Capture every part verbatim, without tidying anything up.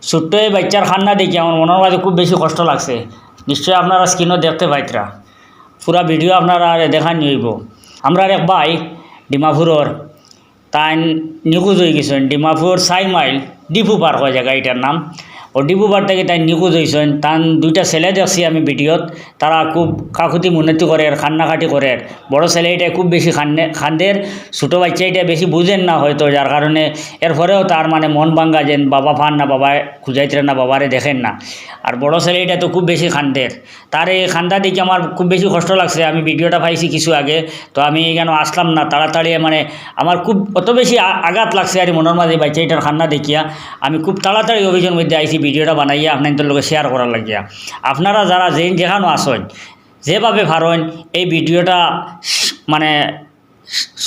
ছোট্ট এই বাচ্চার কান্না দেখি আমার মনর মাঝে খুব বেশি কষ্ট লাগছে। নিশ্চয় আপনারা স্ক্রিনো দেখতে পাইতরা, পুরা ভিডিও আপনারারে দেখানি অইবো। আমরার এক ভাই ডিমাপুরর, তাইন নিখোঁজ অইগেছইন। ডিমাপুর চাইর মাইল, ডিপু পার কয় জাগা ইটার নাম। ও ডিপু পার থাকি তাইন নিখোঁজ অইছইন। তান দুইটা ছেলে দেখছি আমি ভিডিওত, তারা খুব কাকুতি মিনতি করের, কান্নাকাটি করের। বড় ছেলে ইটায় খুব বেশি কান্দে-, কান্দের। ছোট বাচ্চা ইটায় বেশি বুঝের না হয়তো, যার কারণে এরপরেও তার মানে মন ভাঙ্গা, যেন বাবা পার না, বাবায় খুঁজাইতরা না, বাবারে দেখের না। আর বড় ছেলে ইটায় তো খুব বেশি কান্দের। তার এই কান্দা দেখি আমার খুব বেশি কষ্ট লাগছে। আমি ভিডিওটা পাইছি কিছু আগে, তো আমি এখানে আসলাম না, তাড়াতাড়ি মানে আমার খুব অত বেশি আ-, আঘাত লাগছে আর মনর মাঝে বাচ্চা ইটার কান্না দেখিয়া। আমি খুব তাড়াতাড়ি অফিসর মধ্যে আইছি ভিডিওটা বানাইয়া আপনাইন্তর লগে শেয়ার করার লাগিয়া। আপনারা যারা যেইন যেখানো আছইন, যেভাবে পারইন এই ভিডিওটা শ-, মানে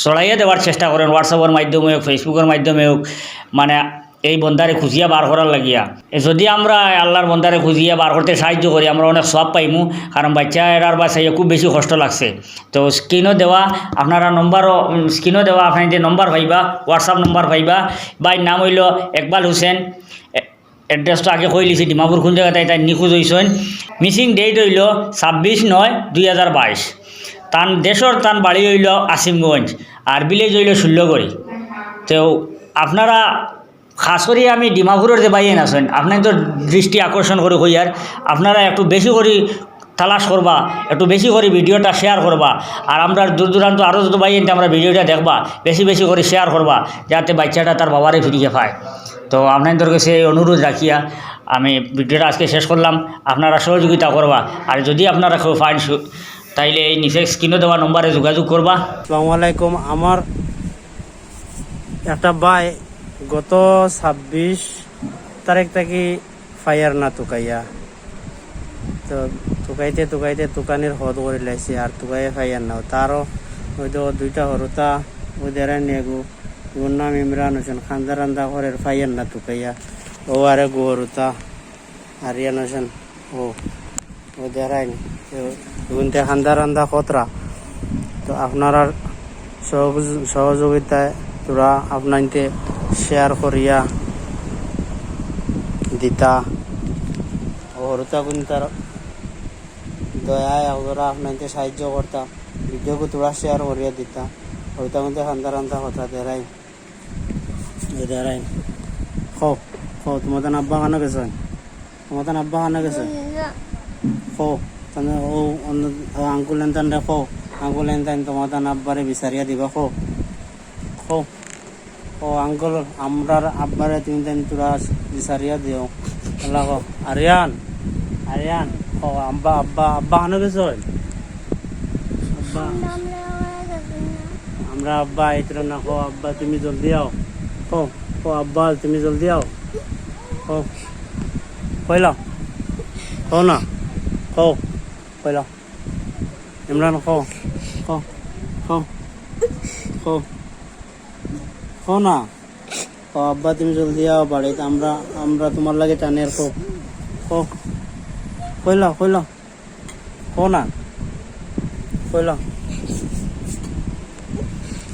ছড়াইয়া দেওয়ার চেষ্টা করেন, WhatsApp-র মাধ্যমে হোক, Facebook-র মাধ্যমে হোক, মানে এই বন্দারে খুঁজিয়া বার করার লাগিয়া। এ যদি আমরা আল্লাহর বন্দারে খুঁজিয়া বার করতে সাহায্য করি, আমরা অনেক সওয়াব পাইমু, কারণ বাচ্চা এরার বাসাইয়া খুব বেশি কষ্ট লাগছে। তো স্ক্রিনো দেওয়া আপনারা নম্বরও, উম, স্ক্রিনো দেওয়া আপনাইন্তে নম্বর পাইবা, WhatsApp নম্বর পাইবা। ভাইর নাম অইলো একবাল হোসেন। এ-, অ্যাড্রেসটা আগে কইলিছি, ডিমাপুর কোন জাগাত তাইন নিখোঁজ অইছইন। মিসিং ডেট অইলো ছাব্বিশ নয় দুই হাজার বাইশ। তান দেশর তান বাড়ি অইলো আসিমগঞ্জ, আর ভিলেজ অইলো ষোল্লগড়ি। তো আপনারা খাস করি আমি ডিমাপুরর যে ভাইয়াইন আছইন, আপনাইন্তর দৃষ্টি আকর্ষণ করি কইয়ার, আপনারা একটু বেশি করি তালাশ করবা, একটু বেশি করি ভিডিওটা শেয়ার করবা। আর আমরার দূর দূরান্ত আরও যত ভাইয়াইন্তে আমরার ভিডিওটা দেখবা, বেশি বেশি করি শেয়ার করবা, যাতে বাচ্চাটা তার বাবারে ফিরিয়া পায়। তো আপনাইন্তর কাছে এই অনুরোধ রাখিয়া আমি ভিডিওটা আজকে শেষ করলাম। আপনারা সহযোগিতা করবা, আর যদি আপনারা কেউ পাইন সু-, তাইলে এই নিচে স্ক্রিনো দেওয়া নম্বরে যোগাযোগ করবা। আসসালামু আলাইকুম। আমার একটা ভাই গত ছাব্বিশ তারিখ থাকি পাইয়ার না তুকাইয়া। তো তুকাইতে তুকাইতে তুকানির হদ করি লাইছে, আর তুকাইয়া পাইয়ার না। তারও ওই তো দুইটা হুরুতা, ওই দেরাই নেগু, ওর নাম ইমরান হোসেন, কান্দা রান্দা করের পাইয়ার না তুকাইয়া। ও আরেগু হুরুতা, আরিয়ান হোসেন, ও, ও দেরাইন। তো এগুনতে কান্দা রান্দা কররা। তো আপনারার সহযোগি-, সহযোগিতায় থুড়া আপনাইন্তে শেয়ার করিয়া দিতা। ও হুরুতা কুন্তার দয়ায় একজরা আপনাইন্তে সাহায্য করতা। ভিডিওগু থুড়া শেয়ার করিয়া দিতা। হুরুতা কুন্তে কান্দা রান্দা কররা দেরাইন। এ দেরাইন। কও, কও, তুমার তান আব্বা কানো গেছইন? তুমার তান আব্বা কানো গেছইন? কও, তান ও, অন্য, ও আঙ্কুল এনতানরে কও, আঙ্কুল এনতাইন তুমার তান আব্বারে বিচারিয়া দিবা, কও। কও, কও, আঙ্কুল, আমরার আব্বারে তুমি তাইন থুড়া বিচারিয়া দিও। আল্লাহ কও। আরিয়ান, আরিয়ান, কও, আব্বা, আব্বা, আব্বা কানো গেছইন? আব্বা। আমরা আব্বা আইতরা না, কও, আব্বা, তুমি জলদি আও। কও, কও, আব্বা, তুমি জলদি আও। কও। কইলা? কও না। কও। কইলা? ইমরান, কও। কও। কও। কও। কও না। কও, আব্বা, তুমি জলদি আও বাড়িত। আমরা, আমরা তুমার লাগি টানিয়ার। কও। কও। কইলা, কইলা। কও না। কইলা।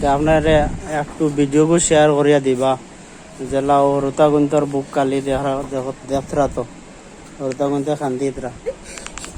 তে আপনারা একটু ভিডিওগু শেয়ার করিয়া দিবা। যেলা ও হুরুতা কুন্তর বুক কালি দেখরা, দেখ-, দেখতরা তো। ও হুরুতা কুন্তে কান্দিতরা।